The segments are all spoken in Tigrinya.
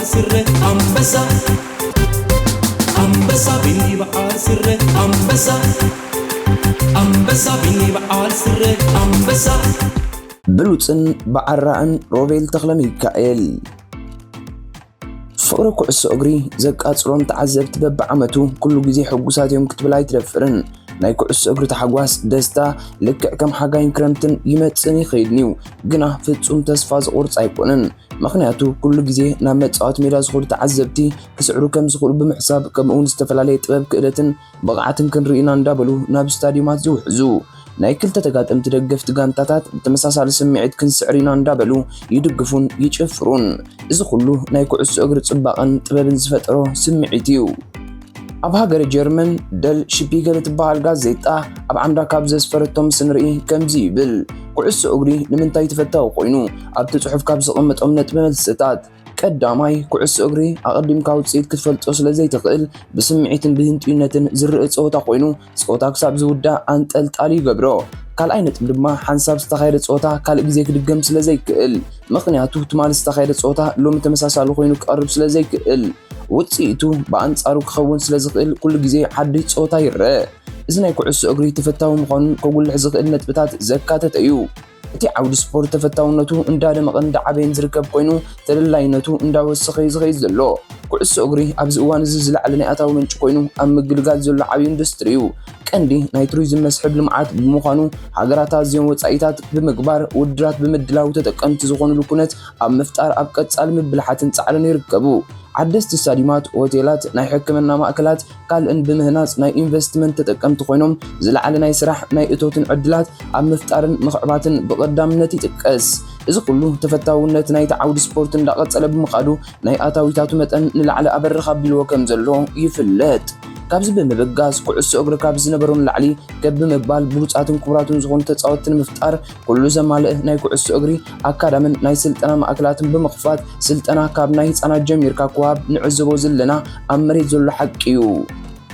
ስረ ኣንበሳ ኣንበሳ ቢኒ በዓል ስረ ኣንበሳ ኣንበሳ ቢኒ በዓል ስረ ኣንበሳ ብሉጽን በዓል ራእን ሮቤል ተኽለ ሚካኤል። ፍቕሪ ኩዕሶ እግሪ ዘቃጽሎም ተዓዘብቲ በብዓመቱ ኩሉ ግዜ ሕጉሳት እዮም ክትብል ኣይትደፍርን። ናይ ኩዕሶ እግሪ ታሕጓስ፣ ደስታ፣ ልክዕ ከም ሓጋይን ክረምትን ይመጽእን ይኸይድን እዩ፣ ግና ፍጹም ተስፋ ዝቑርጽ ኣይኮነን። ምኽንያቱ ኩሉ ግዜ ናብ መጻወቲ ሜዳ ዝኸዱ ተዓዘብቲ ክስዕሩ ከም ዝኽእሉ ብምሕሳብ፣ ከምኡውን ዝተፈላለየ ጥበብ፣ ክእለትን ብቕዓትን ክንርኢ ኢና እንዳበሉ ናብ ስታድዩማት ዝውሕዙ። ናይ ክልተ ተጋጠምቲ ደገፍቲ ጋንታታት ብተመሳሳሊ ስምዒት ክንስዕር ኢና እንዳበሉ ይድግፉን ይጭፍሩን። እዚ ኩሉ ናይ ኩዕሶ እግሪ ጽባቐን ጥበብን ዝፈጠሮ ስምዒት እዩ። ኣብ ሃገረ ጀርመን ደል ሽፒገል እትበሃል ጋዜጣ ኣብ ዓምዳ ካብ ዘስፈረቶም ስንርኢ ከምዚ ይብል፣ ኩዕሶ እግሪ ንምንታይ ተፈታዊ ኮይኑ? ኣብቲ ጽሑፍ ካብ ዘቐመጦም ነጥቢ መልስታት፣ ቀዳማይ፣ ኩዕሶ እግሪ ኣቐዲምካ ውጽኢት ክትፈልጦ ስለ ዘይትኽእል፣ ብስምዒትን ብህንጡይነትን ዝረኣ ጸወታ ኮይኑ፣ ጸወታ ክሳብ ዝውዳእ ኣንጠልጣሊ ይገብሮ። ካልኣይ ነጥቢ ድማ፣ ሓንሳብ ዝተኻየደ ጸወታ ካልእ ግዜ ክድገም ስለ ዘይክእል፣ ምኽንያቱ ትማሊ ዝተኻየደ ጸወታ ሎሚ ተመሳሳሊ ኮይኑ ክቐርብ ስለ ዘይክእል፣ ውጽኢቱ ብኣንጻሩ ክኸውን ስለ ዝኽእል፣ ኩሉ ግዜ ሓድሽ ጸወታ ይረአ። እዚ ናይ ኩዕሶ እግሪ ተፈታዊ ምዃኑን ከጉልሕ ዝኽእል ነጥብታት ዘካተተ እዩ። እቲ ዓውዲ ስፖርት ተፈታውነቱ እንዳደመቐን እንዳዓበየን ዝርከብ ኮይኑ፣ ተደላይነቱ እንዳወሰኸ እዩ ዝኸይድ ዘሎ። ኩዕሶ እግሪ ኣብዚ እዋን እዚ ዝለዓለ ናይ ኣታዊ ምንጪ ኮይኑ ኣብ ምግልጋል ዘሎ ዓብዪ ኢንዱስትሪ እዩ። ቀንዲ ናይ ቱሪዝም መስሕብ ልምዓት ብምዃኑ፣ ሃገራት ኣዝዮም ወጻኢታት ብምግባር፣ ውድድራት ብምድላው፣ ተጠቀምቲ ዝኾኑሉ ኩነት ኣብ ምፍጣር ኣብ ቀጻሊ ምብልሓትን ጻዕርን ይርከቡ። ዓደስቲ ስታዲማት፣ ሆቴላት፣ ናይ ሕክምና ማእከላት ካልእን ብምህናጽ ናይ ኢንቨስትመንት ተጠቀምቲ ኮይኖም፣ ዝለዓለ ናይ ስራሕ ናይ እቶትን ዕድላት ኣብ ምፍጣርን ምኽዕባትን ብቐዳምነት ይጥቀስ። እዚ ኩሉ ተፈታውነት ናይቲ ዓውዲ ስፖርት እንዳቐጸለ ብምኻዱ ናይ ኣታዊታቱ መጠን ንላዕሊ ኣበርኽ ኣቢልዎ ከም ዘሎ ይፍለጥ። ካብዚ ብምብጋስ ኩዕሶ እግሪ ካብ ዝነበሮ ንላዕሊ ከብ ብምባል ብሉጻትን ክቡራትን ዝኾኑ ተጻወትቲ ንምፍጣር ኩሉ ዘማልእ ናይ ኩዕሶ እግሪ ኣካዳምን ናይ ስልጠና ማእከላትን ብምኽፋት ስልጠና ካብ ናይ ህጻናት ጀሚርካ ክወሃብ ንዕዘቦ ዘለና ኣብ መሬት ዘሎ ሓቂ እዩ።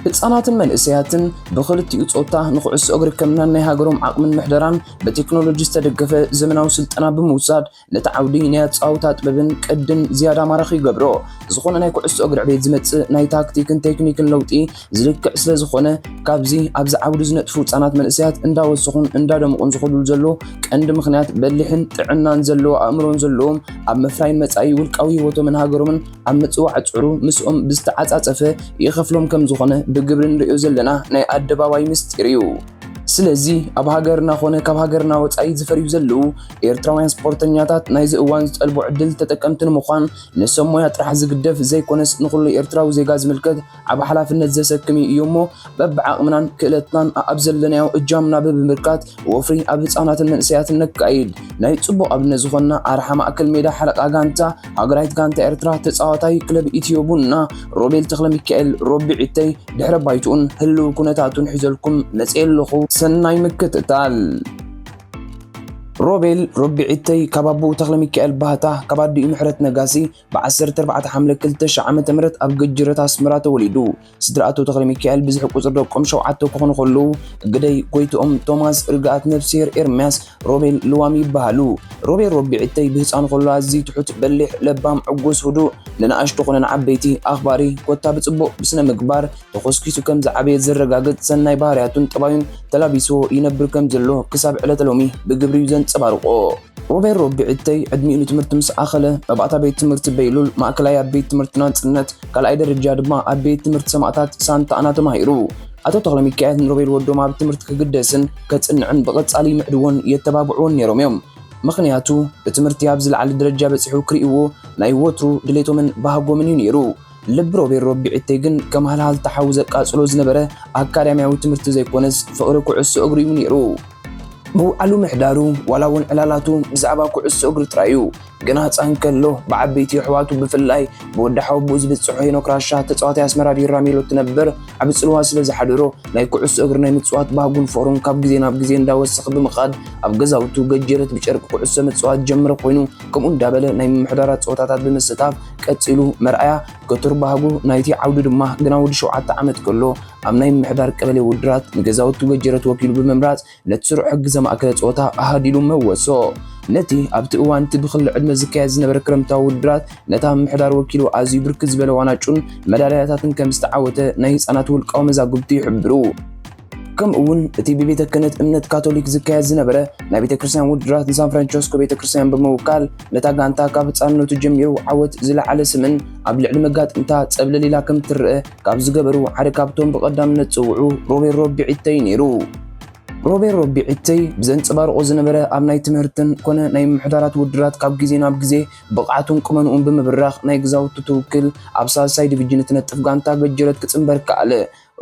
ህጻናትን መንእሰያትን ብኽልቲኡ ጾታ ንኩዕሶ እግሪ ከም ናናይ ሃገሮም ዓቕምን ምሕደራን ብቴክኖሎጂ ዝተደገፈ ዘመናዊ ስልጠና ብምውሳድ ነቲ ዓውዲ ናይ ኣጻውታ ጥበብን ቅድን ዝያዳ ማራኺ ይገብሮ። ዝኾነ ናይ ኩዕሶ እግሪ ዕቤት ዝመጽእ ናይ ታክቲክን ቴክኒክን ለውጢ ዝልክዕ ስለ ዝኾነ፣ ካብዚ ኣብዚ ዓውዲ ዝነጥፉ ህጻናት መንእሰያት እንዳወሰኹን እንዳደመቑን ዝኸዱሉ ዘሎ ቀንዲ ምኽንያት በሊሕን ጥዕናን ዘለዎ ኣእምሮን ዘለዎም ኣብ ምፍራይን መጻኢ ውልቃዊ ህይወቶምን ሃገሮምን ኣብ ምጽዋዕ ጽዕሩ ምስኦም ብዝተዓጻጸፈ ይኸፍሎም ከም ዝኾነ ብግብሪ ንርእዮ ዘለና ናይ ኣደባባይ ምስጢር እዩ። ስለዚ ኣብ ሃገርና ኾነ ካብ ሃገርና ወጻኢ ዝፈርዩ ዘለዉ ኤርትራውያን ስፖርተኛታት ናይዚ እዋን ዝጠልቦ ዕድል ተጠቀምቲ ንምዃን ንሰብ ሞያ ጥራሕ ዝግደፍ ዘይኮነስ ንኹሉ ኤርትራዊ ዜጋ ዝምልከት ዓቢ ሓላፍነት ዘሰክም እዩ እሞ በብዓቕምናን ክእለትናን ኣብ ዘለናዮ እጃምና ብምብርካት ወፍሪ ኣብ ህጻናትን መንእሰያትን ነካይድ። ናይ ጽቡቕ ኣብነት ዝኾንና ኣርሓ ማእከል ሜዳ ሓለቓ ጋንታ ሃገራዊት ጋንታ ኤርትራ ተጻዋታይ ክለብ ኢትዮ ቡና ሮቤል ተኽለ ሚካኤል ሮቢ ዒተይ ድሕረ ባይትኡን ህልው ኩነታቱን ሒዘልኩም መጽየ ኣለኹ። ሰናይ ምክትታል። ሮቤል ሮቢ ዒተይ ካብ ኣቦኡ ተኽለ ሚካኤል ባህታ፣ ካብ ኣዲኡ ምሕረት ነጋሲ ብዓሰርተ ኣርባዕተ ሓምለ ክልተ ሺሕ ዓመተ ምህረት ኣብ ገጀረት ኣስመራ ተወሊዱ። ስድራ ኣቶ ተኽለ ሚካኤል ብዝሒ ቁጽሪ ደቆም ሸውዓተ ክኾኑ ከለዉ፣ ግደይ ጎይትኦም፣ ቶማስ፣ ርግኣት፣ ነፍስሄር ኤርምያስ፣ ሮቤል ልዋም ይበሃሉ። ሮቤል ሮቢ ዒተይ ብህጻን ከሎ ኣዝዩ ትሑት፣ በሊሕ፣ ለባም፣ ዕጉስ፣ ህዱእ፣ ንንኣሽቱ ኮነ ንዓበይቲ ኣኽባሪ፣ ኮታ ብጽቡቕ ብስነ ምግባር ተኾስኪሱ ከም ዝዓበየ ዘረጋግጽ ሰናይ ባህርያቱን ጠባዩን ተላቢስዎ ይነብር ከም ዘሎ ክሳብ ዕለተ ሎሚ ብግብሪ እዩ ዘንጸባርቖ። ሮቤል ሮቢ ዒተይ ዕድሚኡ ንትምህርቲ ምስ ኣኸለ መባእታ ቤት ትምህርቲ በይሉል ማእከላይ ኣብ ቤት ትምህርቲ ናጽነት ካልኣይ ደረጃ ድማ ኣብ ቤት ትምህርቲ ሰማእታት ሳንታ ኣና ተማሂሩ። ኣቶ ተኽለ ሚካኤል ንሮቤል ወዶም ኣብ ትምህርቲ ክግደስን ከጽንዕን ብቐጻሊ ይምዕድዎን የተባብዕዎን ነይሮም እዮም። ምኽንያቱ ብትምህርቲ ኣብ ዝለዓለ ደረጃ በጺሑ ክርእይዎ ናይ ወትሩ ድሌቶምን ባህጎምን እዩ ነይሩ። ልቢ ሮቤል ሮቢ ዒተይ ግን ከም ሃልሃልታ ሓዊ ዘቃጽሎ ዝነበረ ኣካዳሚያዊ ትምህርቲ ዘይኮነስ ፍቕሪ ኩዕሶ እግሪ እዩ ነይሩ። ምውዓሉ ምሕዳሩ ዋላ እውን ዕላላቱ ብዛዕባ ኩዕሶ እግሪ ጥራይ እዩ። ገና ህጻን ከሎ ብዓበይቲ ኣሕዋቱ ብፍላይ ብወዲ ሓወቦኡ ዝብጽሖ ሄኖክ ራሻ ተጻዋታይ ኣስመራ ቢራ ሜሎ እትነብር ዓቢ ጽልዋ ስለ ዝሓደሮ ናይ ኩዕሶ እግሪ ናይ ምጽዋት ባህጉን ፍቕሩን ካብ ግዜ ናብ ግዜ እንዳወሰኸ ብምኻድ ኣብ ገዛውቱ ገጀረት ብጨርቂ ኩዕሶ ምጽዋት ጀምረ ኮይኑ ከምኡ እንዳበለ ናይ ምምሕዳራት ጸወታታት ብምስታፍ ቀጺሉ መርኣያ ክቱር ባህጉ ናይቲ ዓውዲ ድማ ገና ወዲ ሸውዓተ ዓመት ከሎ ኣብ ናይ ምምሕዳር ቀበሌ ውድራት ንገዛውቱ ገጀረት ወኪሉ ብምምራጽ ነቲ ስሩዕ ሕጊ ዘማእከለ ጸወታ ኣሃዲሉ መወሶ። ነቲ ኣብቲ እዋን እቲ ብክሊ ዕድመ ዝካየድ ዝነበረ ክረምታዊ ውድድራት ነታ ምምሕዳር ወኪሉ ኣዝዩ ብርክት ዝበለ ዋንጫን መዳልያታትን ከም ዝተዓወተ ናይ ህጻናት ውልቃዊ መዛግብቲ ይሕብሩ። ከምኡ እውን እቲ ብቤተ ክህነት እምነት ካቶሊክ ዝካየድ ዝነበረ ናይ ቤተ ክርስቲያን ውድድራት ንሳን ፍራንቸስኮ ቤተ ክርስቲያን ብምውካል ነታ ጋንታ ካብ ህጻንነቱ ጀሚሩ ዓወት ዝለዓለ ስምን ኣብ ልዕሊ መጋጥምታ ጸብለል ኢላ ከም ትረአ ካብ ዝገበሩ ሓደ ካብቶም ብቐዳምነት ዝጽውዑ ሮቤሮ ቢዒተይ ነይሩ። ሮቤሮ ቢዒተይ ብዘንጸባርቖ ዝነበረ ኣብ ናይ ትምህርትን ኮነ ናይ ምምሕዳራት ውድድራት ካብ ግዜ ናብ ግዜ ብቕዓቱን ቁመንኡን ብምብራኽ ናይ ግዛውቱ ትውክል ኣብ ሳልሳይ ዲቪጅን እትነጥፍ ጋንታ ገጀረት ክጽንበር ከኣለ።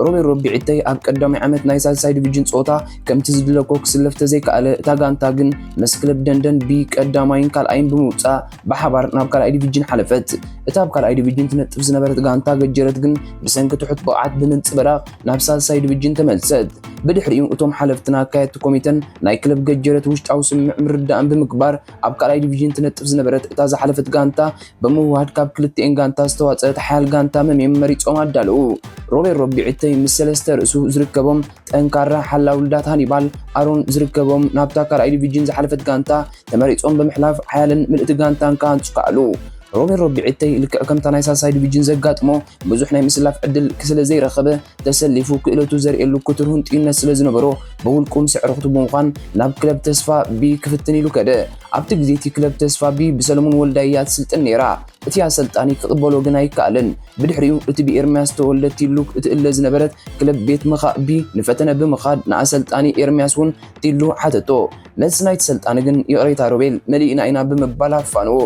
ሮቤሮ ቢዒተይ ኣብ ቀዳማይ ዓመት ናይ ሳልሳይ ዲቪጅን ጸወታ ከምቲ ዝድለኮ ክስለፍ ተዘይከኣለ፣ እታ ጋንታ ግን ምስ ክለብ ደንደን ቢ ቀዳማይን ካልኣይን ብምውጻእ ብሓባር ናብ ካልኣይ ዲቪጅን ሓለፈት። እታ ኣብ ካልኣይ ዲቪጅን ትነጥፍ ዝነበረት ጋንታ ገጀረት ግን ብሰንኪ ትሑት ብቕዓት ብምንጽብራቕ ናብ ሳልሳይ ዲቪጅን ተመልሰት። ብድሕሪኡ እቶም ሓለፍትን ኣካየድቲ ኮሚተን ናይ ክለብ ገጀረት ውሽጣዊ ስምምዕ ምርድዳእን ብምግባር ኣብ ካልኣይ ዲቪዥን ትነጥፍ ዝነበረት እታ ዝሓለፈት ጋንታ ብምውህሃድ ካብ ክልቲኤን ጋንታ ዝተዋጸአት ሓያል ጋንታ መምዮም መሪጾም ኣዳለዉ። ሮቤሮ ቢዒተይ ምስ ሰለስተ ርእሱ ዝርከቦም ጠንካራ ሓላው ልዳት ሃኒባል ኣሮን ዝርከቦም ናብታ ካልኣይ ዲቪዥን ዝሓለፈት ጋንታ ተመሪጾም ብምሕላፍ ሓያልን ምልእቲ ጋንታን ክሃንጹ ከኣሉ። ሮቤሮ ቢዒተይ ልክዕ ከምታ ናይ ሳልሳይ ዲቪዥን ዘጋጥሞ ብዙሕ ናይ ምስላፍ ዕድል ስለ ዘይረኸበ ተሰሊፉ ክእለቱ ዘርእየሉ ክቱር ህንጥዩነት ስለ ዝነበሮ ብውልቁ ምስ ኣዕሩኽቱ ብምዃን ናብ ክለብ ተስፋ ቢ ክፍትን ኢሉ ከደ። ኣብቲ ግዜ እቲ ክለብ ተስፋ ቢ ብሰለሙን ወልዳይ እያ ትስልጥን ነይራ። እቲ ኣሰልጣኒ ክቕበሎ ግን ኣይከኣለን። ብድሕሪኡ እቲ ብኤርምያስ ተወልደ ቲሉ እትእለ ዝነበረት ክለብ ቤት ምኻእ ቢ ንፈተነ ብምኻድ ንኣሰልጣኒ ኤርምያስ እውን ቲሉ ሓተቶ። መልሲ ናይቲ ሰልጣኒ ግን ይቕሬታ ሮቤል መሊእና ኢና ብምባል ኣፋንዎ።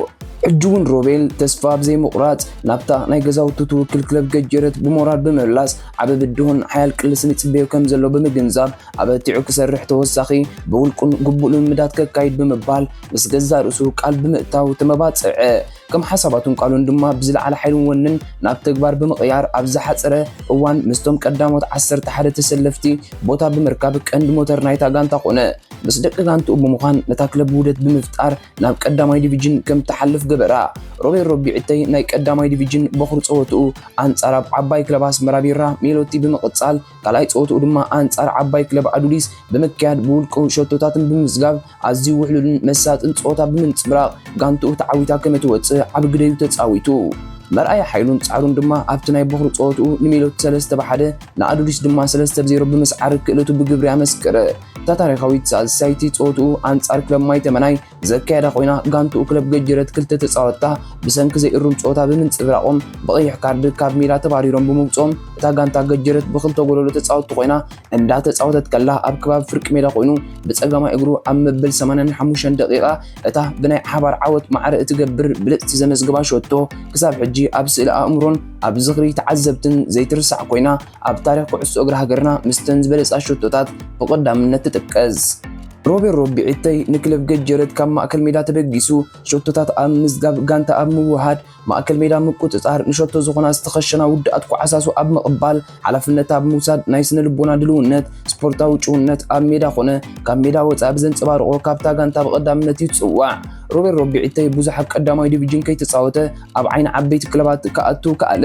ሕጂ እውን ሮቤል ተስፋ ብዘይምቑራጽ ናብታ ናይ ገዛውቱ ትውክል ክለብ ገጀረት ብሞራል ብምምላስ ዓቢ ብድሆን ሓያል ቅልስን ይጽበዮ ከም ዘሎ ብምግንዛብ ኣበርቲዑ ክሰርሕ ተወሳኺ ብውልቁን ግቡእ ልምምዳት ከካይድ ብምባል ምስ ገዛእ ርእሱ ቃል ብምእታው ተመባጽዐ። ከም ሓሳባቱን ቃሉን ድማ ብዝለዓለ ሓይልን ወንን ናብ ተግባር ብምቕያር ኣብ ዝሓጸረ እዋን ምስቶም ቀዳሞት ዓሰርተ ሓደ ተሰለፍቲ ቦታ ብምርካብ ቀንዲ ሞተር ናይታ ጋንታ ኮነ። ምስ ደቂ ጋንትኡ ብምዃን ነታ ክለብ ውህደት ብምፍጣር ናብ ቀዳማይ ዲቪጅን ከም ትሓልፍ ገበራ። ሮቤሮ ቢዒተይ ናይ ቀዳማይ ዲቪጅን በኹሪ ጸወትኡ ኣንጻር ኣብ ዓባይ ክለብ ኣስመራ ቢራ ሜሎቲ ብምቕጻል ካልኣይ ጸወትኡ ድማ ኣንጻር ዓባይ ክለብ ኣዱሊስ ብምክያድ ብውልቁ ሸቶታትን ብምዝጋብ ኣዝዩ ውሕሉልን መሳጥን ጸወታ ብምንጽብራቕ ጋንትኡ ተዓዊታ ከም እትወጽእ ዓቢ ግደ እዩ ተጻዊቱ። መርኣያ ሓይሉን ጻዕሩን ድማ ኣብቲ ናይ በኹሪ ጸወትኡ ንሜሎቲ ሰለስተ ብ ሓደ ንኣዱሊስ ድማ ሰለስተ ብ ዜሮ ብምስዓር ክእለቱ ብግብሪ ኣመስከረ። እታ ታሪኻዊት ሳልሳይቲ ጸወትኡ ኣንጻር ክለብ ማይ ተመናይ ዘካየዳ ኮይና ጋንትኡ ክለብ ገጀረት ክልተ ተጻወትታ ብሰንኪ ዘይእሩም ጸወታ ብምንጽብራቖም ብቐይሕ ካርድ ካብ ሜዳ ተባሪሮም ብምውጽኦም እታ ጋንታ ገጀረት ብክልተ ጎደሎ ተጻወትቲ ኮይና እንዳተጻወተት ከላ ኣብ ከባቢ ፍርቂ ሜዳ ኮይኑ ብጸጋማይ እግሩ ኣብ መበል ሰማንያን ሓሙሽተን ደቂቓ እታ ብናይ ሓባር ዓወት ማዕረ እትገብር ብልጽቲ ዘመዝግባ ሸቶ ክሳብ ሕጂ ኣብ ስእሊ ኣእምሮን ኣብ ዝኽሪ ተዓዘብትን ዘይትርሳዕ ኮይና ኣብ ታሪኽ ኩዕሶ እግሪ ሃገርና ምስተን ዝበለጻ ሸቶታት ብቐዳምነት ትጥቀስ። ሮቤሮ ቢዒተይ ንክለብ ገጀረት ካብ ማእከል ሜዳ ተበጊሱ ሸቶታት ኣብ ምዝጋብ ጋንታ ኣብ ምውሃድ ማእከል ሜዳ ምቁጽጻር ንሸቶ ዝኾና ዝተኸሸና ውድኣት ኳዕሳሱ ኣብ ምቕባል ሓላፍነት ኣብ ምውሳድ ናይ ስነ ልቦና ድልውነት ስፖርታዊ ጭውነት ኣብ ሜዳ ኮነ ካብ ሜዳ ወጻኢ ብዘንጸባርቖ ካብታ ጋንታ ብቐዳምነት ይጽዋዕ። ሮቤሮ ቢዒተይ ብዙሕ ኣብ ቀዳማይ ዲቪጅን ከይተጻወተ ኣብ ዓይኒ ዓበይቲ ክለባት ክኣቱ ከኣለ።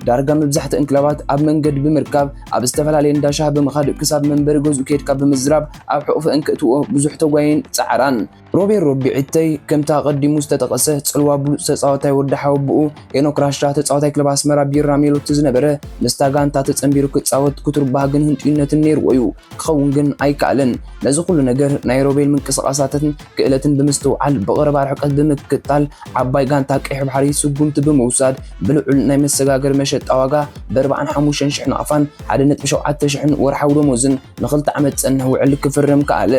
ዳርጋ መብዛሕትእን ክለባት ኣብ መንገዲ ብምርካብ ኣብ ዝተፈላለየ እንዳ ሻሂ ብምኻድ ክሳብ መንበሪ ገዝኡ ኬድካ ብምዝራብ ኣብ ሕቑፈን ከእትዎ ብዙሕ ተጓየን ጸዓራን። ሮቤሮ ቢዒተይ ከምቲ ኣቐዲሙ ዝተጠቐሰ ጽልዋ ብሉጽ ተጻዋታይ ወዲ ሓወብኡ ሄኖክ ራሻ ተጻዋታይ ክለብ ኣስመራ ቢራ ሜሎቲ ዝነበረ ምስታ ጋንታ ተጸንቢሩ ክጻወት ክቱር ባህግን ህንጥዩነትን ነይርዎ እዩ። ክኸውን ግን ኣይከኣለን። ነዚ ኩሉ ነገር ናይ ሮቤል ምንቅስቓሳትን ክእለትን ብምስትውዓል ብቐረባ ርሕቀት ብምክትታል ዓባይ ጋንታ ቀይሕ ባሕሪ ስጉምቲ ብምውሳድ ብልዑል ናይ መሰጋገሪ መሸጣ ዋጋ ብ ኣርባዓን ሓሙሽተን ሽሕ ናቕፋን ሓደ ነጥቢ ሸውዓተ ሽሕን ወርሓዊ ደሞዝን ንኽልተ ዓመት ዝጸንሕ ውዕል ክፍርም ከኣለ።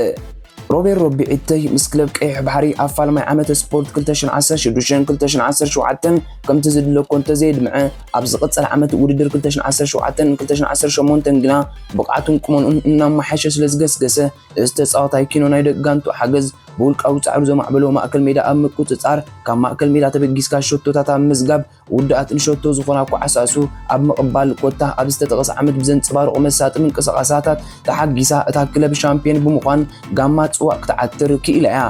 ሮቤል ሮቢዒተይ ምስ ክለብ ቀይሕ ባሕሪ ኣብ ፋልማይ ዓመተ ስፖርት ክልተ ሽሕን ዓሰርተ ሽዱሽተን ክልተ ሽሕን ዓሰርተ ሸውዓተን ከምቲ ዝድለኮ እንተዘየድምዐ፣ ኣብ ዝቕጸል ዓመት ውድድር ክልተ ሽሕን ዓሰርተ ሸውዓተን ክልተ ሽሕን ዓሰርተ ሸሞንተን ግና ብቕዓቱን ቁመንኡን እናመሓየሸ ስለ ዝገስገሰ፣ እዚ ተጻዋታይ ኪኖ ናይ ደቂ ጋንትኡ ሓገዝ ብውልቃዊ ጻዕሩ ዘማዕበሎ ማእከል ሜዳ ኣብ ምቁጽጻር፣ ካብ ማእከል ሜዳ ተበጊስካ ሸቶታት ኣብ ምዝጋብ፣ ውድኣት ንሸቶ ዝኾና ኳዕሳሱ ኣብ ምቕባል ኮታ ኣብ ዝተጠቕሰ ዓመት ብዘንጸባርቑ መሳጢ ምንቅስቓሳታት ተሓጊሳ እታ ክለብ ሻምፕዮን ብምዃን ጋማ ጽዋእ ክትዓትር ክኢላ እያ።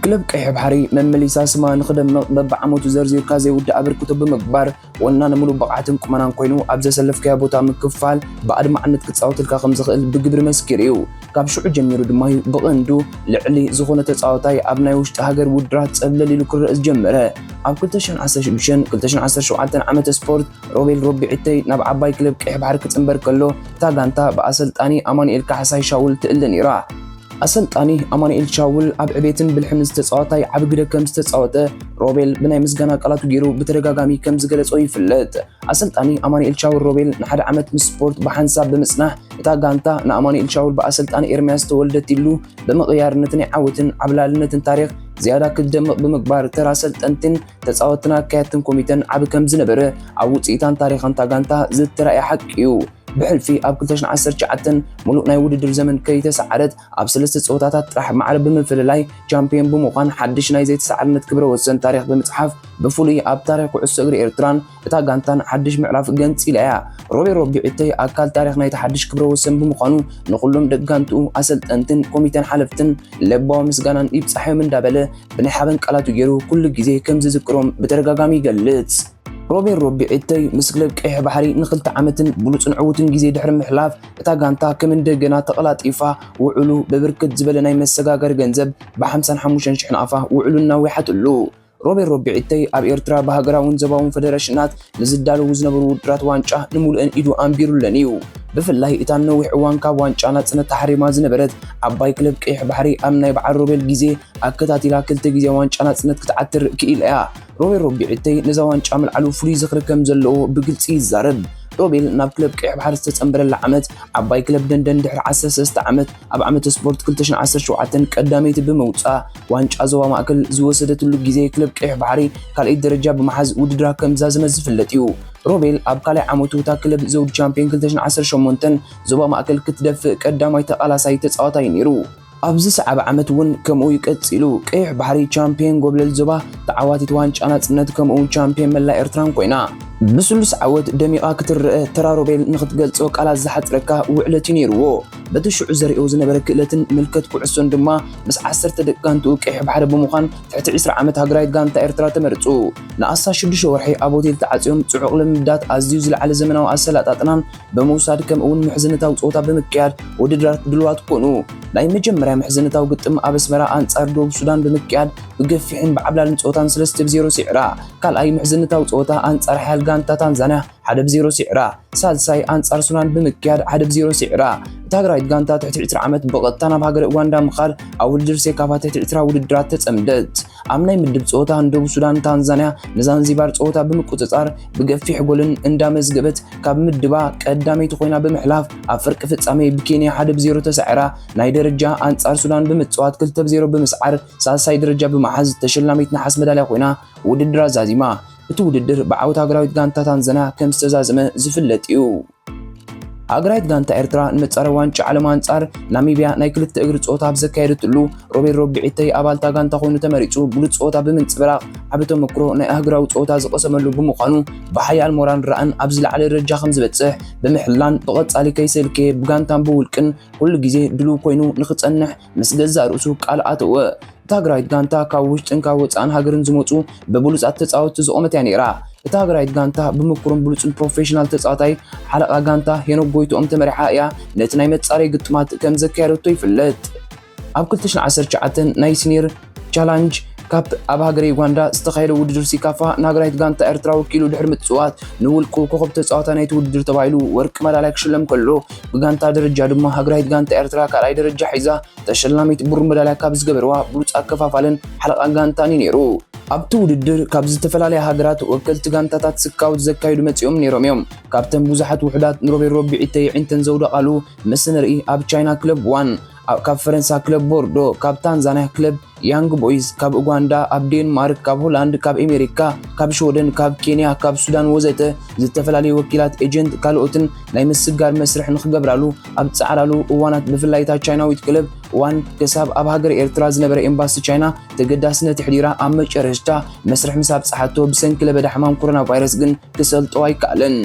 ክለብ ቀይሕ ባሕሪ መመሊሳ ስማ ንኽደምቕ በብዓመቱ ዘርዚርካ ዘይውዳእ ኣበርክቶ ብምግባር ወናኒ ምሉእ ብቕዓትን ቁመናን ኮይኑ ኣብ ዘሰለፍካዮ ቦታ ምክፋል ብኣድማዕነት ክጻወተልካ ከም ዝኽእል ብግብሪ መስኪሩ እዩ። ካብ ሽዑ ጀሚሩ ድማ እዩ ብቐንዱ ልዕሊ ዝኾነ ተጻዋታይ ኣብ ናይ ውሽጢ ሃገር ውድድራት ጸብለል ኢሉ ክረአ ዝጀመረ። ኣብ ክልተ ሽሕን ዓሰርተ ሽዱሽተን ክልተ ሽሕን ዓሰርተ ሸውዓተን ዓመተ ስፖርት ሮቤል ሮቢዒተይ ናብ ዓባይ ክለብ ቀይሕ ባሕሪ ክጽንበር ከሎ እታ ጋንታ ብኣሰልጣኒ ኣማኑኤል ካሕሳይ ሻውል ትእለ ነይራ። ኣሰልጣኒ ኣማኑኤል ሻውል ኣብ ዕቤትን ብልሕን ዝተጻወታይ ዓቢ ግደ ከም ዝተጻወተ ሮቤል ብናይ ምስጋና ቃላቱ ገይሩ ብተደጋጋሚ ከም ዝገለጾ ይፍለጥ። ኣሰልጣኒ ኣማኑኤል ሻውል ሮቤል ንሓደ ዓመት ምስ ስፖርት ብሓንሳብ ብምጽናሕ እታ ጋንታ ንኣማኑኤል ሻውል ብኣሰልጣኒ ኤርምያስ ተወልደ ቲሉ ብምቕያር ነቲ ናይ ዓወትን ዓብላልነትን ታሪኽ ዝያዳ ክደምቕ ብምግባር ተራ ኣሰልጠንትን ተጻወትን ኣካየድትን ኮሚተን ዓቢ ከም ዝነበረ ኣብ ውጽኢታን ታሪኽን እታ ጋንታ ዝተራእየ ሓቂ እዩ። ብሕልፊ ኣብ ክልተ ሽሕን ዓሰርተ ትሽዓተን ምሉእ ናይ ውድድር ዘመን ከይተሰዓረት ኣብ ሰለስተ ጸወታታት ጥራሕ ማዕረ ብምፍልላይ ቻምፒዮን ብምዃን ሓድሽ ናይ ዘይተሰዓርነት ክብረ ወሰን ታሪኽ ብምጽሓፍ ብፍሉይ ኣብ ታሪኽ ኩዕሶ እግሪ ኤርትራን እታ ጋንታን ሓድሽ ምዕራፍ ገንጺላ እያ። ሮቤል ሮቢዒተይ ኣካል ታሪኽ ናይቲ ሓድሽ ክብረ ወሰን ብምዃኑ ንኹሎም ደቂ ጋንትኡ ኣሰልጠንትን ኮሚተን ሓለፍትን ለባዊ ምስጋናን ይብጻሕዮም እንዳበለ ብናይ ሓበን ቃላቱ ገይሩ ኩሉ ግዜ ከም ዝዝክሮም ብተደጋጋሚ ይገልጽ። ሮቤል ሮቢዒተይ ምስ ክለብ ቀይሕ ባሕሪ ንክልተ ዓመትን ብሉጽን ዕዉትን ግዜ ድሕሪ ምሕላፍ እታ ጋንታ ከም እንደገና ተቐላጢፋ ውዕሉ ብብርክት ዝበለ ናይ መሰጋገሪ ገንዘብ ብሓምሳን ሓሙሽተን ሽሕን ኣፋ ውዕሉ እናዊሓትሉ። ሮቤል ሮቢዒተይ ኣብ ኤርትራ ብሃገራውን ዞባውን ፈደረሽናት ንዝዳለዉ ዝነበሩ ውድድራት ዋንጫ ንምሉእን ኢዱ ኣንቢሩለን እዩ። ብፍላይ እታ ነዊሕ እዋን ካብ ዋንጫ ናጽነት ተሓሪማ ዝነበረት ዓባይ ክለብ ቀይሕ ባሕሪ ኣብ ናይ በዓል ሮቤል ግዜ ኣከታቲላ ክልተ ግዜ ዋንጫ ናጽነት ክትዓትር ክኢላ እያ። ሮቤል ሮቢዒተይ ነዛ ዋንጫ ምልዓሉ ፍሉይ ዝኽሪ ከም ዘለዎ ብግልጺ ይዛረብ። ሮቤል ናብ ክለብ ቀይሕ ባሕሪ ዝተጸንበረላ ዓመት ዓባይ ክለብ ደንደን ድሕሪ ዓሰርተ ሰለስተ ዓመት ኣብ ዓመተ ስፖርት ክልተ ሽሕን ዓሰርተ ሸውዓተን ቀዳመይቲ ብምውጻእ ዋንጫ ዞባ ማእከል ዝወሰደትሉ ግዜ ክለብ ቀይሕ ባሕሪ ካልኣይ ደረጃ ብምሓዝ ውድድራ ከም ዝዛዘመ ዝፍለጥ እዩ። ሮቤል ኣብ ካልኣይ ዓመቱ እታ ክለብ ዘውዲ ቻምፒዮን ክልተ ሽሕን ዓሰርተ ሸሞንተን ዞባ ማእከል ክትደፍእ ቀዳማይ ተቓላሳይ ተጻዋታይ ነይሩ። ኣብ ዝሰዓበ ዓመት እውን ከምኡ እዩ ቀጺሉ። ቀይሕ ባሕሪ ቻምፒዮን ጎብለል ዞባ፣ ተዓዋቲት ዋንጫ ናጽነት ከምኡ እውን ቻምፒዮን መላእ ኤርትራን ኮይና። ብስሉስ ዓወት ደሚቓ ክትረአ ተራ ሮቤል ንኽትገልጾ ቃላት ዝሓጽረካ ውዕለት እዩ ነይርዎ። በቲ ሽዑ ዘርእዮ ዝነበረ ክእለትን ምልከት ኩዕሶን ድማ ምስ ዓሰርተ ደቂ ጋንትኡ ቀይሕ ባሕሪ ብምዃን ትሕቲ ዕስራ ዓመት ሃገራዊት ጋንታ ኤርትራ ተመርጹ። ንኣስታት ሽዱሽተ ወርሒ ኣብ ሆቴል ተዓጽዮም ጽዑቕ ልምምዳት ኣዝዩ ዝለዓለ ዘመናዊ ኣሰላጣጥናን ብምውሳድ ከምኡ እውን ምሕዝነታዊ ጸወታ ብምክያድ ውድድራት ድልዋት ኮኑ። ናይ መጀመርያ ምሕዝነታዊ ግጥም ኣብ ኣስመራ ኣንጻር ደቡብ ሱዳን ብምክያድ ብገፊሕን ብዓብላልን ጸወታን ሰለስተ ብ ዜሮ ስዒራ። ካልኣይ ምሕዝነታዊ ጸወታ ኣንጻር ሓያል ጋንታ ታንዛንያ ሓደ ብ ዜሮ ስዒራ። ሳልሳይ ኣንጻር ሱዳን ብምክያድ ሓደ ብ ዜሮ ስዒራ። እታ ሃገራዊት ጋንታ ትሕቲ ዕስራ ዓመት ብቐጥታ ናብ ሃገረ ኡጋንዳ ምኻድ ኣብ ውድድር ሴካፋ ትሕቲ ዕስራ ውድድራት ተጸምደት። ኣብ ናይ ምድብ ጸወታ ንደቡብ ሱዳን ታንዛንያ ንዛንዚባር ጸወታ ብምቁጽጻር ብገፊሕ ጎልን እንዳመዝገበት ካብ ምድባ ቀዳመይቲ ኮይና ብምሕላፍ ኣብ ፍርቂ ፍጻሜ ብኬንያ ሓደ ብ ዜሮ ተሳዒራ ናይ ደረጃ ኣንጻር ሱዳን ብምጽዋት ክልተ ብ ዜሮ ብምስዓር ሳልሳይ ደረጃ ብምሓዝ ተሸላሚት ነሓስ መዳልያ ኮይና ውድድራ ዛዚማ። እቲ ውድድር ብዓወት ሃገራዊት ጋንታ ታንዛንያ ከም ዝተዛዘመ ዝፍለጥ እዩ። ሃገራዊት ጋንታ ኤርትራ ንመጻረይ ዋንጫ ዓለም ኣንጻር ናሚብያ ናይ ክልተ እግሪ ጸወታ ኣብ ዘካየደትሉ ሮቤል ሮቢዒተይ ኣባልታ ጋንታ ኮይኑ ተመሪጹ ብሉጽ ጸወታ ብምንጽብራቕ ዓቢ ተመክሮ ናይ ኣህጉራዊ ጸወታ ዝቐሰመሉ ብምዃኑ ብሓያል ሞራን ራእን ኣብ ዝለዓለ ደረጃ ከም ዝበጽሕ ብምሕላን ብቐጻሊ ከይሰልከየ ብጋንታን ብውልቅን ኩሉ ግዜ ድሉው ኮይኑ ንኽጸንሕ ምስ ገዛእ ርእሱ ቃል ኣተወ። እታ ሃገራዊት ጋንታ ካብ ውሽጥን ካብ ወጻእን ሃገርን ዝመጹ ብብሉጻት ተጻወትቲ ዝቖመት እያ ነይራ። እታ ሃገራዊት ጋንታ ብምኩሩን ብሉጽን ፕሮፌሽናል ተጻዋታይ ሓለቓ ጋንታ ሄኖክ ጎይትኦም ተመሪሓ እያ ነቲ ናይ መጻረይ ግጥማት ከም ዘካየደቶ ይፍለጥ። ኣብ ክልተ ሽሕን ዓሰርተ ትሽዓተን ናይ ሲኒየር ቻላንጅ ካፕ ኣብ ሃገረ ዩጋንዳ ዝተኻየደ ውድድር ሲካፋ ንሃገራዊት ጋንታ ኤርትራ ወኪሉ ድሕሪ ምጽዋት ንውልቁ ኮኸብ ተጻዋታይ ናይቲ ውድድር ተባሂሉ ወርቂ መዳልያ ክሽለም ከሎ ብጋንታ ደረጃ ድማ ሃገራዊት ጋንታ ኤርትራ ካልኣይ ደረጃ ሒዛ ተሸላሚት ብሩር መዳልያ ካብ ዝገበርዋ ብሉጽ ኣከፋፋልን ሓለቓ ጋንታን እዩ ነይሩ። ኣብቲ ውድድር ካብ ዝተፈላለያ ሃገራት ወከልቲ ጋንታታት ስካውት ዘካይዱ መጺኦም ነይሮም እዮም። ካብተን ብዙሓት ውሑዳት ንሮቤል ሮቢዒተይ ኣዒንተን ዘውደቓሉ ምስ ንርኢ ኣብ ቻይና ክለብ ዋን፣ ኣብ፣ ካብ ፈረንሳ ክለብ ቦርዶ፣ ካብ ታንዛንያ ክለብ ያንግ ቦይዝ፣ ካብ ኡጋንዳ፣ ኣብ ዴንማርክ፣ ካብ ሆላንድ፣ ካብ ኣሜሪካ፣ ካብ ሽወደን፣ ካብ ኬንያ፣ ካብ ሱዳን ወዘተ ዝተፈላለዩ ወኪላት ኤጀንት ካልኦትን ናይ ምስጋር መስርሕ ንኽገብራሉ ኣብ ዝጸዓራሉ እዋናት ብፍላይ እታ ቻይናዊት ክለብ ዋን ክሳብ ኣብ ሃገረ ኤርትራ ዝነበረ ኤምባሲ ቻይና ተገዳስነት ኣሕዲራ ኣብ መጨረሽታ መስርሕ ምስ ኣብጽሓቶ ብሰንኪ ለበዳ ሕማም ኮሮና ቫይረስ ግን ክሰልጦ ኣይከኣለን።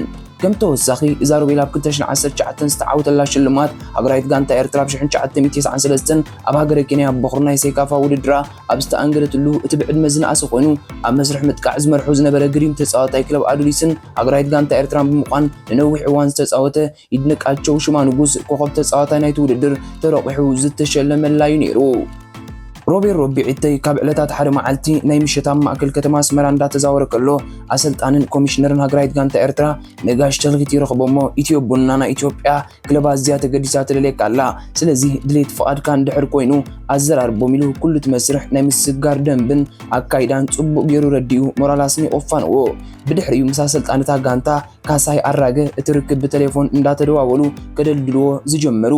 ከም ተወሳኺ፣ እዛ ሮቤል ኣብ ክልተ ሽሕን ዓሰርተ ትሽዓተን ዝተዓወተላ ሽልማት፣ ሃገራዊት ጋንታ ኤርትራ ኣብ ሽሕን ትሽዓተ ሚእትን ተስዓን ሰለስተን ኣብ ሃገረ ኬንያ ኣብ በኹሪ ናይ ሴካፋ ውድድራ ኣብ ዝተኣንገደትሉ፣ እቲ ብዕድመ ዝነኣሰ ኮይኑ ኣብ መስርሕ ምጥቃዕ ዝመርሑ ዝነበረ ግሪም ተጻዋታይ ክለብ ኣዱሊስን ሃገራዊት ጋንታ ኤርትራን ብምዃን ንነዊሕ እዋን ዝተጻወተ ይድነቃቸው ሽማ ንጉስ፣ ኮኸብ ተጻዋታይ ናይቲ ውድድር፣ ተረቑሑ ዝተሸለመላ እዩ ነይሩ። ሮቤል ሮቢ ዒተይ ካብ ዕለታት ሓደ መዓልቲ ናይ ምሸት ኣብ ማእከል ከተማ ኣስመራ እንዳተዛወረ ከሎ፣ ኣሰልጣንን ኮሚሽነርን ሃገራዊት ጋንታ ኤርትራ ነጋሽ ተኽሊት ይረኽቦ እሞ፣ ኢትዮ ቡና ናይ ኢትዮጵያ ክለብ ኣዝያ ተገዲሳ ትደልየካ ኣላ። ስለዚ ድሌት ፍቓድካ እንድሕር ኮይኑ ኣዘራርቦም ኢሉ ኩሉ እቲ መስርሕ ናይ ምስግጋር ደንብን ኣካይዳን ጽቡቕ ገይሩ ረዲኡ ሞራል ኣስኒቑ ኣፋነዎ። ብድሕሪኡ ምስ ኣሰልጣኒ እታ ጋንታ ካሳይ ኣራገ እቲ ርክብ ብቴሌፎን እንዳተደዋወሉ ከደልድልዎ ዝጀመሩ።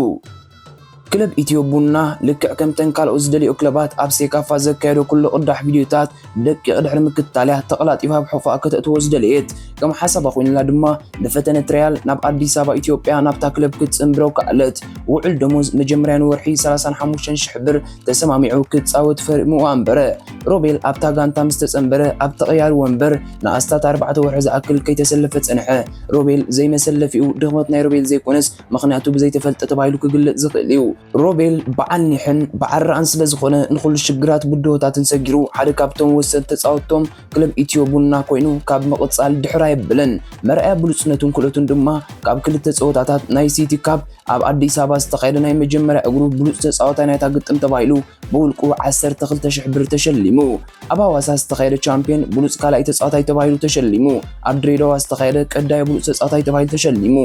ክለብ ኢትዮ ቡና ልክዕ ከምተን ካልኦት ዝደልዮ ክለባት ኣብ ሴካፋ ዘካየዶ ኩሉ ቅዳሕ ቪድዮታት ደቂቕ ድሕሪ ምክትታልያ ተቐላጢፋ ኣብ ሕቑፋ ከተእትዎ ዝደለየት። ከም ሓሳባ ኮይኑላ ድማ ንፈተነ ትራያል ናብ ኣዲስ ኣበባ ኢትዮጵያ ናብታ ክለብ ክትጽንብረው ከኣለት። ውዕል ደሞዝ መጀመርያ ንወርሒ ሰላሳን ሓሙሽተን ሽሕ ብር ተሰማሚዑ ክጻወት ፈሪምዋ እምበረ። ሮቤል ኣብታ ጋንታ ምስ ተጸንበረ ኣብ ተቐያሪ ወንበር ንኣስታት ኣርባዕተ ወርሒ ዝኣክል ከይተሰለፈ ጸንሐ። ሮቤል ዘይመሰለፊኡ ድኽመት ናይ ሮቤል ዘይኮነስ ምኽንያቱ ብዘይተፈልጠ ተባሂሉ ክግለጽ ዝኽእል እዩ። ሮቤል በዓል ኒሕን በዓል ረኣን ስለ ዝኾነ ንኹሉ ሽግራት ብድሆታትን ሰጊሩ ሓደ ካብቶም ወሰንቲ ተጻወትቶም ክለብ ኢትዮ ቡና ኮይኑ ካብ ምቕጻል ድሕር ኣየብልን። መርኣያ ብሉጽነቱን ክእለቱን ድማ ካብ ክልተ ጸወታታት ናይ ሲቲ ካፕ ኣብ ኣዲስ ኣበባ ዝተኻየደ ናይ መጀመርያ እግሩ ብሉጽ ተጻዋታይ ናይታ ግጥም ተባሂሉ ብውልቁ ዓሰርተ ክልተ ሽሕ ብር ተሸሊሙ። ኣብ ሃዋሳ ዝተኻየደ ቻምፒዮን ብሉጽ ካልኣይ ተጻዋታይ ተባሂሉ ተሸሊሙ። ኣብ ድሬዳዋ ዝተኻየደ ቀዳይ ብሉጽ ተጻዋታይ ተባሂሉ ተሸሊሙ።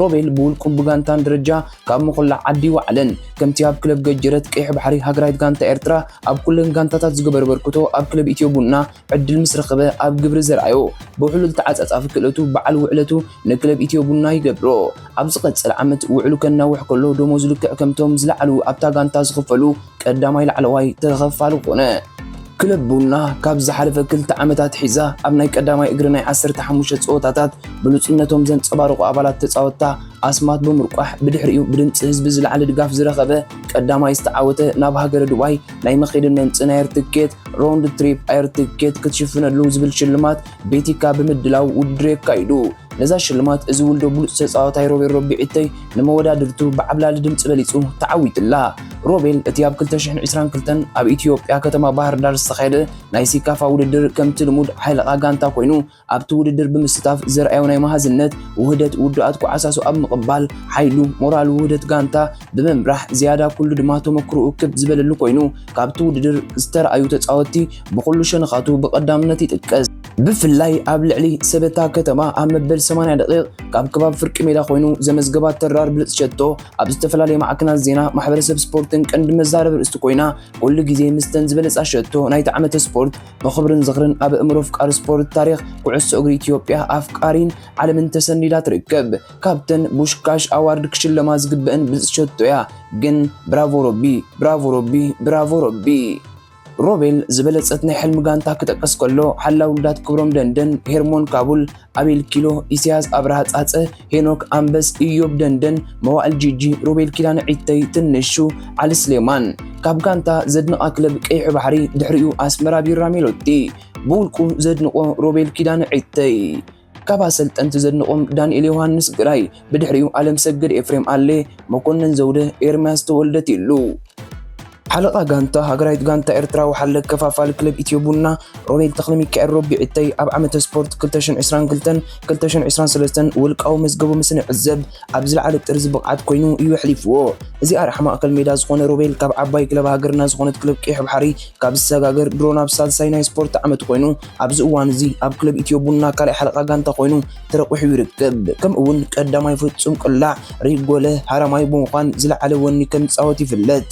ሮቤል ብውልቁን ብጋንታን ደረጃ ካብ ምኹላዕ ዓዲ ይወዓለን። ከምቲ ኣብ ክለብ ገጀረት ቀይሕ ባሕሪ ሃገራዊት ጋንታ ኤርትራ ኣብ ኩለን ጋንታታት ዝገበረ በርክቶ ኣብ ክለብ ኢትዮ ቡና ዕድል ምስ ረኸበ ኣብ ግብሪ ዘርኣዮ ብውሕሉል ተዓጻጻፊ ክእለቱ በዓል ውዕለቱ ንክለብ ኢትዮ ቡና ይገብሮ። ኣብ ዝቐጽል ዓመት ውዕሉ ከናውሕ ከሎ ደሞዙ ልክዕ ከምቶም ዝለዓሉ ኣብታ ጋንታ ዝኽፈሉ ቀዳማይ ላዕለዋይ ተኸፋሊ ኮነ። ክለብ ቡና ካብ ዝሓለፈ ክልተ ዓመታት ሒዛ ኣብ ናይ ቀዳማይ እግሪ ናይ ዓሰርተ ሓሙሽተ ጸወታታት ብሉጽነቶም ዘንጸባረቑ ኣባላት ተጻወትታ ኣስማት ብምርቋሕ ብድሕሪኡ ብድምጺ ህዝቢ ዝለዓለ ድጋፍ ዝረኸበ ቀዳማይ ዝተዓወተ ናብ ሃገረ ዱባይ ናይ መኼድን መምጽእን ኣየር ትኬት፣ ራውንድ ትሪፕ ኣየር ትኬት ክትሽፍነሉ ዝብል ሽልማት ቤቲካ ብምድላው ውድድር የካይዱ። ነዛ ሽልማት እዚ ውልዶ ብሉጽ ተጻዋታይ ሮቤል ሮቢ ዒተይ ንመወዳድርቱ ብዓብላሊ ድምጺ በሊጹ ተዓዊትላ። ሮቤል እቲ ኣብ ክልተ ሽሕን ዕስራን ክልተን ኣብ ኢትዮጵያ ከተማ ባህር ዳር ዝተኻየደ ናይ ሲካፋ ውድድር ከምቲ ልሙድ ሓይልቓ ጋንታ ኮይኑ ኣብቲ ውድድር ብምስታፍ ዘርኣዮ ናይ መሃዝነት ውህደት ውዱኣት ኩዓሳሱ ኣብ ምቕባል ሓይሉ ሞራል ውህደት ጋንታ ብምምራሕ ዝያዳ ኩሉ ድማ ተመክሮኡ ክብ ዝበለሉ ኮይኑ ካብቲ ውድድር ዝተረኣዩ ተጻወትቲ ብኹሉ ሸነኻቱ ብቐዳምነት ይጥቀስ። ብፍላይ ኣብ ልዕሊ ሰበታ ከተማ ኣብ መበል ሰማንያ ደቂቕ ካብ ከባቢ ፍርቂ ሜዳ ኮይኑ ዘመዝገባ ተራር ብልጽ ሸቶ ኣብ ዝተፈላለየ ማዕከናት ዜና ማሕበረሰብ ስፖርትን ቀንዲ መዛረቢ ርእስቲ ኮይና ኩሉ ግዜ ምስተን ዝበለጻ ሸቶ ናይቲ ዓመተ ስፖርት ብኽብርን ዝኽርን ኣብ ኣእምሮ ኣፍቃሪ ስፖርት ታሪኽ ኩዕሶ እግሪ ኢትዮጵያ ኣፍቃሪን ዓለምን ተሰኒዳ ትርከብ። ካብተን ቡሽካሽ ኣዋርድ ክሽለማ ዝግበአን ብልጽ ሸቶ እያ። ግን ብራቮ ሮቢ፣ ብራቮ ሮቢ፣ ብራቮ ሮቢ። ሮቤል ዝበለጸት ናይ ሕልሚ ጋንታ ክጠቅስ ከሎ ሓላው ውሉዳት ክብሮም ደንደን፣ ሄርሞን ካቡል፣ ኣቤል ኪሎ፣ ኢሳያስ ኣብርሃ ጻጸ፣ ሄኖክ ኣንበስ፣ ኢዮብ ደንደን፣ መዋእል ጂጂ፣ ሮቤል ኪዳነ ዒተይ፣ ትንሹ፣ ዓሊ ስሌማን። ካብ ጋንታ ዘድንቓ ክለብ ቀይሕ ባሕሪ ድሕሪኡ ኣስመራ ቢራ ሜሎቲ። ብውልቁ ዘድንቖ ሮቤል ኪዳነ ዒተይ። ካብ ኣሰልጠንቲ ዘድንቖም ዳንኤል ዮሃንስ ግራይ፣ ብድሕሪኡ ኣለምሰገድ ኤፍሬም ኣሌ፣ መኮነን ዘውደ፣ ኤርምያስ ተወልደ ቲሉ። ሓለቓ ጋንታ ሃገራዊት ጋንታ ኤርትራ ወሓለ ከፋፋሊ ክለብ ኢትዮ ቡና ሮቤል ተኽለሚካኤል ሮቢ ዒተይ ኣብ ዓመተ ስፖርት ክልተ ሽሕን ዕስራን ክልተን ክልተ ሽሕን ዕስራን ሰለስተን ውልቃዊ መዝገቡ ምስ ንዕዘብ ኣብ ዝለዓለ ጥርዚ ብቕዓት ኮይኑ እዩ ኣሕሊፍዎ። እዚ ኣርሓ ማእከል ሜዳ ዝኾነ ሮቤል ካብ ዓባይ ክለብ ሃገርና ዝኾነት ክለብ ቀይሕ ባሕሪ ካብ ዝሰጋገር ድሮ ናብ ሳልሳይ ናይ ስፖርት ዓመት ኮይኑ ኣብዚ እዋን እዚ ኣብ ክለብ ኢትዮ ቡና ካልኣይ ሓለቓ ጋንታ ኮይኑ ተረቑሑ ይርከብ። ከምኡ እውን ቀዳማይ ፍጹም ቅላዕ ሪጎለ ሃራማይ ብምዃን ዝለዓለ ወኒ ከም ዝጻወት ይፍለጥ።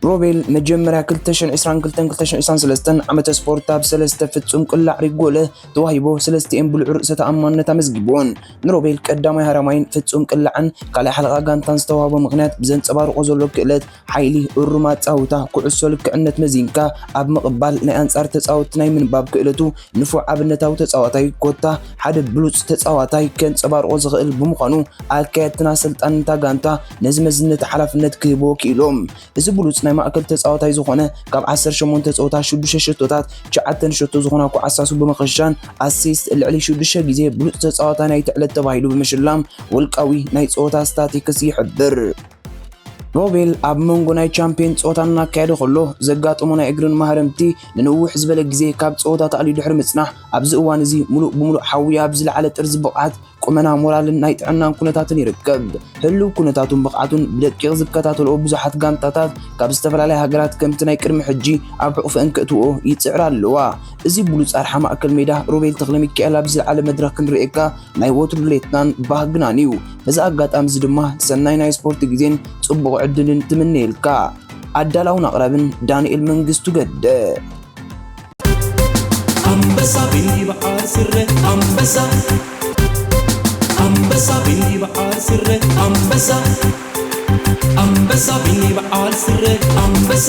ሮቤል መጀመርያ ክልተ ሽሕን ዕስራን ክልተን ክልተ ሽሕን ዕስራን ሰለስተን ዓመተ ስፖርት ኣብ ሰለስተ ፍጹም ቅላዕ ሪጎለ ተዋሂቦ ሰለስቲኤን ብልዑል ርእሰ ተኣማንነት ኣመዝጊቦን። ንሮቤል ቀዳማይ ሃራማይን ፍጹም ቅላዕን ካልኣይ ሓለቓ ጋንታን ዝተዋህቦ ምኽንያት ብዘንጸባርቖ ዘሎ ክእለት ሓይሊ፣ እሩም ኣጻውታ፣ ኩዕሶ ልክዕነት መዚንካ ኣብ ምቕባል ናይ ኣንጻር ተጻወትቲ ናይ ምንባብ ክእለቱ ንፉዕ ኣብነታዊ ተጻዋታይ ኮታ ሓደ ብሉጽ ተጻዋታይ ከንጸባርቖ ዝኽእል ብምዃኑ ኣካየድትን ኣሰልጣንን እታ ጋንታ ነዚ መዝነት ሓላፍነት ክህብዎ ክኢሎም። እዚ ብሉጽ ናይ ማእከል ተጻዋታይ ዝኾነ፣ ካብ ዓሰርተ ሸሞንተ ጸወታ ሽዱሽተ ሸቶታት ትሽዓተ ሸቶ ዝኾና ኳዓት ሳሱ ብምኽሻን ኣሲስት፣ ልዕሊ ሽዱሽተ ግዜ ብሉጽ ተጻዋታይ ናይቲ ዕለት ተባሂሉ ብምሽላም ውልቃዊ ናይ ጸወታ ስታቲክስ ይሕብር። ሮቤል ኣብ መንጎ ናይ ቻምፒየን ጸወታ እናካየደ ከሎ ዘጋጠሞ ናይ እግርን ማህረምቲ ንንውሕ ዝበለ ግዜ ካብ ጸወታ ተኣልዩ ድሕሪ ምጽናሕ፣ ኣብዚ እዋን እዚ ሙሉእ ብሙሉእ ሓውዩ ኣብ ዝለዓለ ጥርዚ ብቕዓት፣ ቁመና፣ ሞራልን ናይ ጥዕናን ኩነታትን ይርከብ። ህሉው ኩነታቱን ብቕዓቱን ብደቂቕ ዝከታተልኦ ብዙሓት ጋንታታት ካብ ዝተፈላለያ ሃገራት ከምቲ ናይ ቅድሚ ሕጂ ኣብ ሕቑፈን ከእትውኦ ይጽዕራ ኣለዋ። እዚ ብሉጽ ኣርሓ ማእከል ሜዳ ሮቤል ተኽለሚካኤል ኣብ ዝለዓለ መድረኽ ክንርእየካ ናይ ወትሩ ድሌትናን ባህግናን እዩ። በዚ ኣጋጣሚ እዚ ድማ ሰናይ ናይ ስፖርት ግዜን ጽቡቕ ዕድልን ትምነየልካ። ኣዳላውን ኣቕራብን ዳንኤል መንግስቱ ገደ። ኣንበሳ ቢኒ በዓል ስረ ኣንበሳ ኣንበሳ ቢኒ በዓል ስረ ኣንበሳ ኣንበሳ ቢኒ በዓል ስረ ኣንበሳ